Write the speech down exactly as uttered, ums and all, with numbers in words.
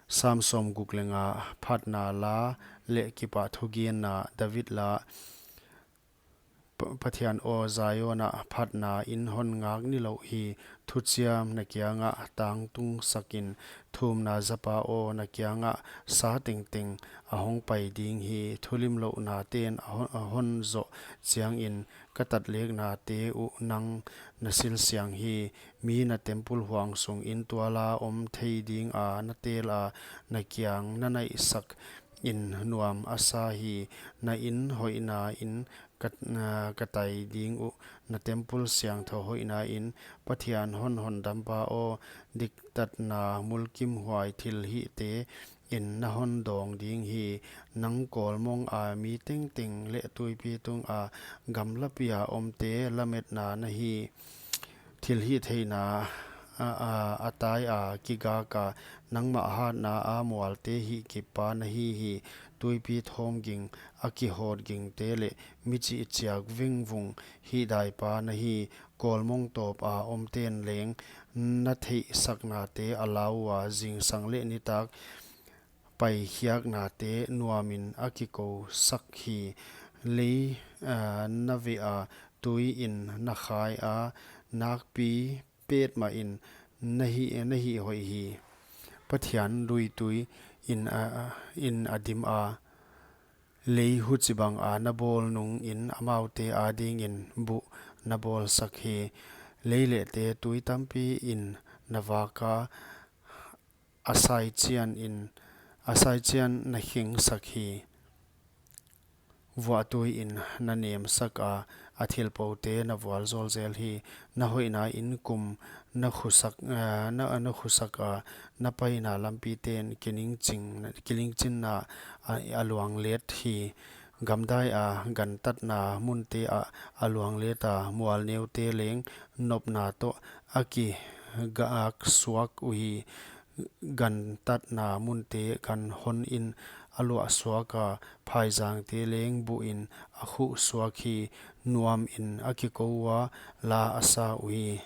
Sam sawmguk leh nga. Phatna la leh kipahthugenna. David la. Pa-, Pathian aw, Zion ah phatna in hon ngak nilouh hi. Thuchiam na kiangah tangtung sakin. Thumna zapa aw, na kiangah sa tengteng a hong pai ding hi. Thulimlouhna ten a hon, a hon zoh chiangin ka tatleknate uh nang na silsiang hi. Mi na temple huang sungin tuala om thei dinga na tel a, na kiang na naihsak in nuam a sa hi. Na in hoihna in ka, na ka tai ding uh, na temple siangthou hoihna in. Pathian hon hondampa aw, diktatna mulkimhuai thilhihte in na hon dawng ding hi. Nang kawlmong a mi tengteng leh tuipi tunga gamlapi a omte lametna na hi. Thilhihtheihna a, a, a tai a kigak a, nangmah hatna a mualte hihkippa na hi hi. Tuipi thawmging a kihawtgingte leh mi chihchiak vengvung hihdaipa na hi. Kawlmong tawp a omten leng na theihsaknate a lau ua, zingsang leh nitak paikhiaknate nuamin a kikousak hi. Lei, ah, na veh a, tui in na khai a, nakpi petmah in na hih, na hih hoih hi. Pathian luitui in a, in a dim a, lei huchibang a na bawl nungin amaute adingin buh na bawlsak hi. Leilehte tui tampi in na vak a, a saichian in, a saichian na khengsak hi. Vuahtui in na nemsak a, a thilpoute na vualzawl zel hi. Na hoihna in kum na khusak, eh, na, na khusak a, na paina lampiten kiningching, kiningchinna a, a luanglet hi. Gamdai a gantatna munte ah a luanglet a, mualneute leng nopna toh a kigak suak uhi. Gantatna munte ganhon in a luah suak a, phaizangte leng buh in a khuh suak hi. Nuam in a kikou ua, la a sa uhi.